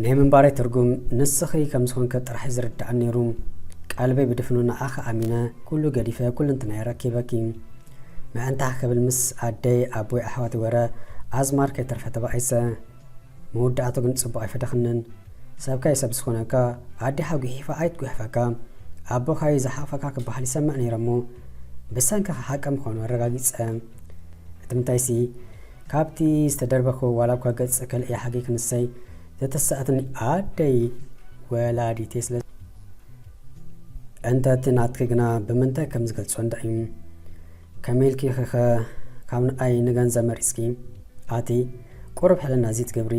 ናይ ምንባረይ ትርጉም ንስኺ ከም ዝኾንከ ጥራሕ ዝርድኣኒ ነይሩ። ቀልበይ ብድፍኑ ንዓኺ ኣሚነ፣ ኩሉ ገዲፈ፣ ኩልንትናይ ረኪበኪ። ምዕንታኽ ክብል ምስ ኣደይ፣ ኣቦይ፣ ኣሕዋት ወረ ኣዝማድ ከይተርፈ ተባኢሰ። መወዳእቱ ግን ጽቡቕ ኣይፈደኽንን። ሰብካይ ሰብ ዝኾነካ፣ ኣዴኻ ጉሒፋ ኣይትጉሕፈካ፣ ኣቦኻ እዩ ዝሓቕፈካ ክበሃል ይሰምዕ ነይረ እሞ፣ ብሰንክኻ ሓቂ ምዃኑ ኣረጋጊጸ። እቲ ምንታይሲ፣ ካብቲ ዝተደርበኽዎ ዋላ እኳ ገጽ ከልእያ ሓቂ ክንሰይ ዘተሰኣትኒ ኣደይ ወላዲተይ ስለ እንተ እቲ ናትኪ ግና ብምንታይ ከም ዝገልጾ እንዳ እዩ። ከመይ ኢልኪ ኸ ካብ ንኣይ ንገንዘብ መሪጽኪ? ኣቲ ቁሩብ ሕልና እዚ ትገብሪ።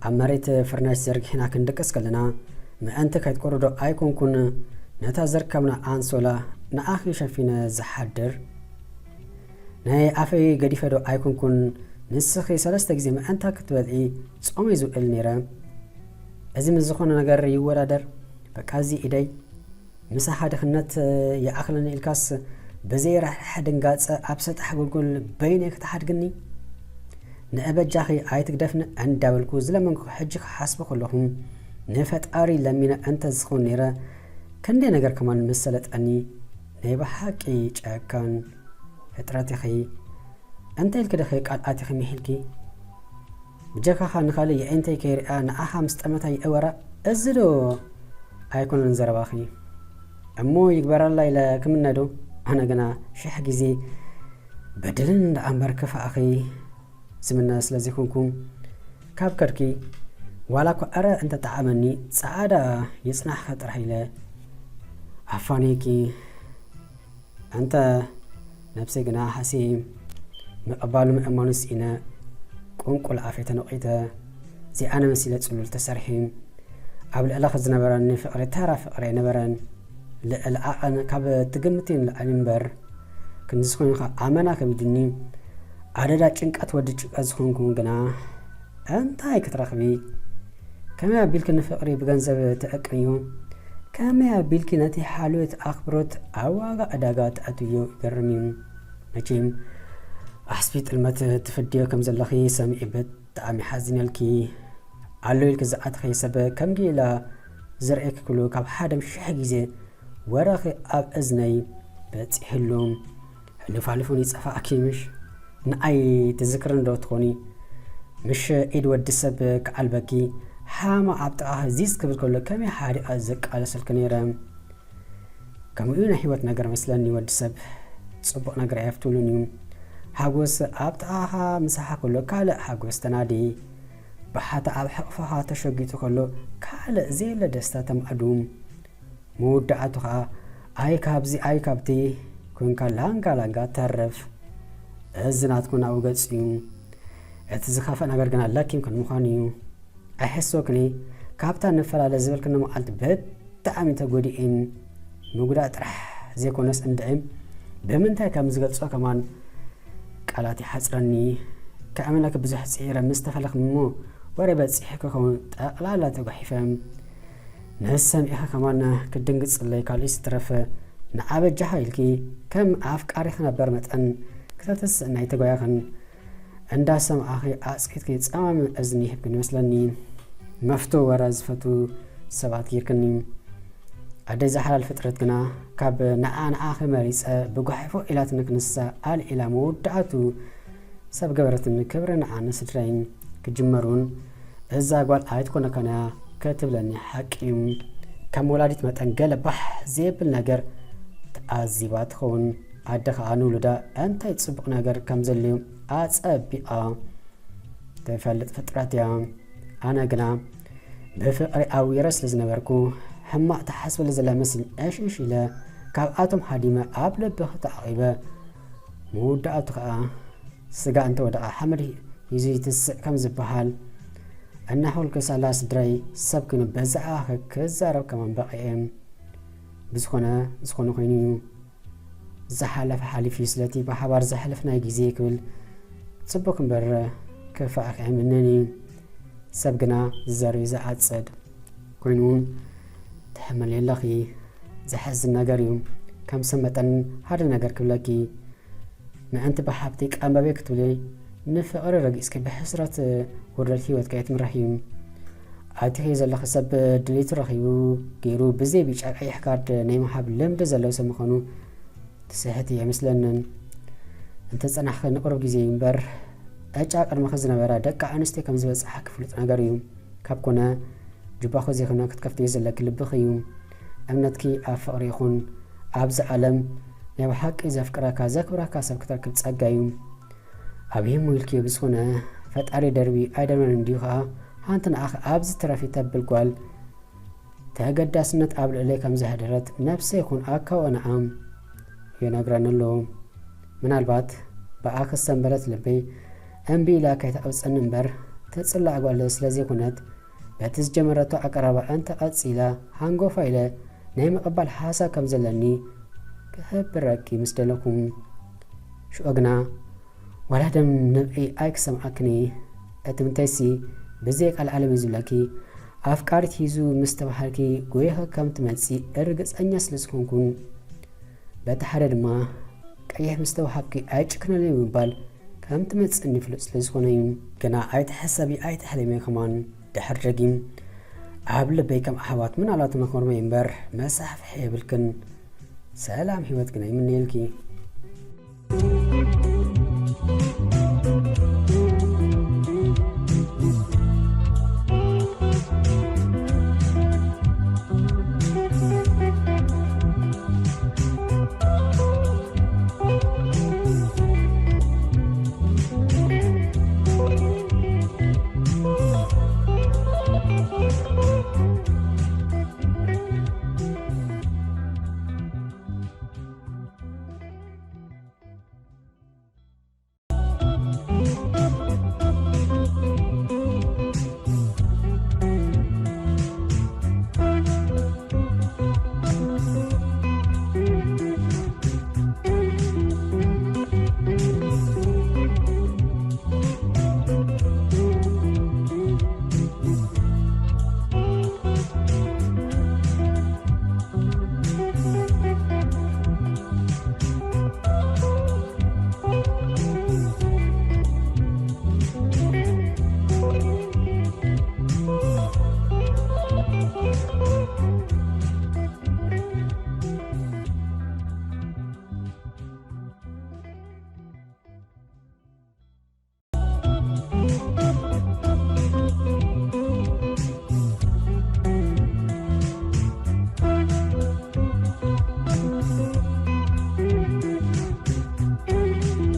ኣብ መሬት ፍርናሽ ዘርጊሕና ክንድቅስ ከለና ምእንቲ ከይትቁሪ ዶ ኣይኮንኩን ነታ ዘርከብና ኣንሶላ ንኣኺ ሸፊነ ዝሓድር? ናይ ኣፈይ ገዲፈ ዶ ኣይኮንኩን ንስኺ ሰለስተ ግዜ ምእንታ ክትበልዒ ጾመይ ዝውዕል ነይረ? እዚ ምስ ዝኾነ ነገር ይወዳደር? በቃ እዚ ኢደይ ምሳኻ ድኽነት ይኣኽለኒ ኢልካስ ብዘይ ርሕራሐ ድንጋጸ ኣብ ሰጣሕ ጎልጎል በይነይ ክትሓድግኒ? ንእበጃኺ ኣይትግደፍኒ እንዳበልኩ ዝለመንኩ ሕጂ ክሓስቦ ከለኹ ንፈጣሪ ለሚነ እንተ ዝኸውን ነይረ ክንደይ ነገር ከማን ምሰለጠኒ። ናይ ብሓቂ ጨካን ፍጥረት ኢኺ። እንተ ኢልኪ ዲኺ ቃል ኣቲኺ ምሒልኪ? ብጀካኻ ንኻልእ የዒንተይ ከይሪኣ ንዓኻ ምስ ጠመታ ይእወራ? እዚ ዶ ኣይኮነን ዘረባኺ? እሞ ይግበረላ ኢለ ክምነ ዶ? ኣነ ግና ሽሕ ግዜ በድልን ደኣ እምበር ክፋእኺ ዝምነ ስለ ዘይኮንኩ፣ ካብ ከድኪ ዋላ እኳ ዕረ እንተ ጠዓመኒ ጸዓዳ የጽናሕኺ ጥራሕ ኢለ ኣፋንየኪ። እንተ ነብሰይ ግና ሓስየ ምቕባሉ ምእማኑ ስኢነ፣ ቁንቁል ኣፈይ ተነቒተ፣ ዘይኣነ መሲለ ጽሉል ተሰሪሐ። ኣብ ልዕለኺ ዝነበረኒ ፍቕሪ ተራ ፍቕሪ ኣይነበረን። ልዕሊ ዓቐን ካብ ትግምትዮ ንላዕሊ እምበር፣ ክንድዚ ኮይኑ ኸኣ ኣመና ከቢዱኒ። ኣደዳ ጭንቀት ወዲ ጭንቀት ዝኾንኩ ግና፣ እንታይ ክትረኽቢ? ከመይ ኣቢልኪ ንፍቕሪ ብገንዘብ ትዕቅንዮ? ከመይ ኣቢልኪ ነቲ ሓልዮት ኣኽብሮት ኣብ ዋጋ ዕዳጋ ትኣትውዮ? ይገርም እዩ። መቸም ኣሕስቢ ጥልመት ትፍድዮ ከም ዘለኺ ሰሚዐ ብጣዕሚ ሓዚነልኪ። ኣሎ ኢልኪ ዝኣተኸዮ ሰብ ከም ጊላ ዝርእየኪ ኩሉ ካብ ሓደ ሽሕ ግዜ ወረኺ ኣብ እዝነይ በጺሕሉ። ሕሉፍ ሓሊፉ ይጸፋእኪ ምሽ? ንኣይ ትዝክርኒ ዶ ትኾኒ? ምሽ ኢድ ወዲ ሰብ ክዓልበኪ፣ ሓማ ኣብ ጥቓኺ ዚዝ ክብል ከሎ ከመይ ሓሪቐ ዘቃለሰልኪ ነይረ። ከምኡ እዩ ናይ ህይወት ነገር መስለኒ። ወዲ ሰብ ጽቡቕ ነገር ኣየፍትውሉን እዩ። ሓጎስ ኣብ ጥቓኻ ምሳሓ ከሎ ካልእ ሓጎስ ተናዲ። ብሓታ ኣብ ሕቕፍኻ ተሸጊጡ ከሎ ካልእ ዘየለ ደስታ ተማዕዱ። መወዳእቱ ኸኣ ኣይ ካብዚ ኣይ ካብቲ ኮንካ ላንጋ ላንጋ ተርፍ። እዚ ናትኩ ናብኡ ገጽ እዩ። እቲ ዝኸፍእ ነገር ግና ለኪምክን ምዃኑ እዩ። ኣይሕሰወክን እየ። ካብታ ንፈላለ ዝበልክኒ መዓልቲ ብጣዕሚ ተጎዲኤን። ምጉዳእ ጥራሕ ዘይኮነስ እንድዒ ብምንታይ ከም ዝገልጾ ከማን ቃላት ይሓጽረኒ። ከእምነኪ ብዙሕ ጽዒረ ምስ ተፈለኽኒ እሞ ወረ በጺሑ ክኸውን ጠቕላላ ተጓሒፈ። ንሰሚዕኺ ከማን ክትድንግጽለይ ካልእ ይትረፍ ንዓ በጃኻ ኢልኪ ከም ኣፍቃሪ ክነበር መጠን ክተተስእናይ ተጓያኽን። እንዳሰማዕኺ ኣጽቂጥኪ ጸማም እዝኒ ሂብክኒ ይመስለኒ። መፍቶ ወረ ዝፈቱ ሰባት ጌርክኒ። ኣደይ ዝሓላል ፍጥረት ግና ካብ ንዓ ንዓኺ መሪጸ ብጓሕፎ ኢላትኒ ክንሳ ኣልዒላ መወዳእቱ ሰብ ገበረትኒ። ክብሪ ንዓ ንስድረይን ክጅመሩን እዛ ጓል ኣይትኮነካን እያ ክትብለኒ ሓቂ እዩ። ከም ወላዲት መጠን ገለ ባሕ ዘየብል ነገር ተኣዚባ ትኸውን። ኣደ ኸኣ ንውሉዳ እንታይ ጽቡቕ ነገር ከም ዘልዩ ኣጸቢቓ ትፈልጥ ፍጥረት እያ። ኣነ ግና ብፍቕሪ ኣዊረ ስለ ዝነበርኩ ሕማቕ ትሓስበሉ ዘላ መስል ዕሽሽ ኢለ ካብኣቶም ሃዲመ ኣብ ልብኺ ተዓቒበ። መወዳእቱ ኸኣ ስጋ እንተወደቐ ሓመድ ሂዙ ይትስእ ከም ዝበሃል እናኾልኩ ሳላ ስድራይ ሰብ ኮይኑ በዛዕባኺ ክዛረብ ከማን በቒዐ። ብዝኾነ ዝኾነ ኮይኑ እዩ። ዝሓለፈ ሓሊፉ እዩ፣ ስለቲ ብሓባር ዘሕለፍናዮ ግዜ ክብል ጽቡቕ እምበር ክፋእኪ ኣይምነን እዩ። ሰብ ግና ዝዘርእ እዩ ዝዓጽድ ኮይኑ እውን ትሕመሊ ኣለኺ። ዘሕዝን ነገር እዩ። ከም ሰብ መጠን ሓደ ነገር ክብለኪ፣ ምእንቲ ብሓብቲ ቀንበበይ ክትብሊ ንፍቕሪ ረጊጽኪ ብሕስረት ውርደት ህይወትኪ ኣይትምርሒ። ኣብቲ ከይ ዘለኺ ሰብ ድሌቱ ረኺቡ ገይሩ ብዘይ ቢጫ ቀይሕ ካርድ ናይ ምሃብ ልምዲ ዘለዎ ሰብ ምዃኑ ትስሕቲ ኣይመስለንን። እንተጸናሕኺ ንቕሩብ ግዜ እዩ እምበር፣ ዕጫ ቅድሚኺ ዝነበራ ደቂ ኣንስትዮ ከም ዝበጽሓ ክፍሉጥ ነገር እዩ። ካብ ኮነ ጁባኺ ዘይኮነ ክትከፍትዮ ዘለኪ ልብኺ እዩ። እምነትኪ ኣብ ፍቕሪ ይኹን። ኣብዚ ዓለም ናይ ብሓቂ ዘፍቅረካ ዘክብረካ ሰብ ክትረክብ ጸጋ እዩ። ኣብ ሂም ኢልክዮ ብዝኾነ ፈጣሪ ደርቢ ኣይደርበን እንዲዩ ኸኣ ሓንቲ ንኣኺ ኣብዚ ትረፊ ተብል ጓል ተገዳስነት ኣብ ልዕለይ ከም ዘሕደረት ነብሰይ ይኹን ኣካውንኣም ይነግረኒ ኣሎ። ምናልባት ብኣኺ ዝሰንበደት ልበይ እምቢ ኢላ ከይተቐብጸኒ እምበር ትጽላእ ጓል ስለ ዘይኮነት በቲ ዝጀመረቶ ኣቀራርባ እንተቐጺላ ሃንጎፋ ኢለ ናይ ምቕባል ሓሳብ ከም ዘለኒ ክሕብረኪ ምስ ደለኹ። ሽዑ ግና ዋላ ደም ንብዒ ኣይክሰምዓክን እየ። እቲ ምንታይሲ ብዘይ ቃል ዓለም እዩ ዝብለኪ። ኣፍቃሪት ሒዙ ምስ ተባሃልኪ ጎይኺ ከም ትመጺ እርግጸኛ ስለ ዝኾንኩን በቲ ሓደ ድማ ቀይሕ ምስ ተዋሃብኪ ኣይጭክነለይ ብምባል ከም ትመጽእኒ ፍሉጥ ስለ ዝኾነ እዩ። ግና ኣይትሕሰቢ ኣይትሕለሚ ከማን ድሕር ደጊም ኣብ ልበይ ከም ኣሕዋት ምናልባት መኾርመይ እምበር መሳፍሒ የብልክን። ሰላም ህይወት ግና ይምነየልኪ።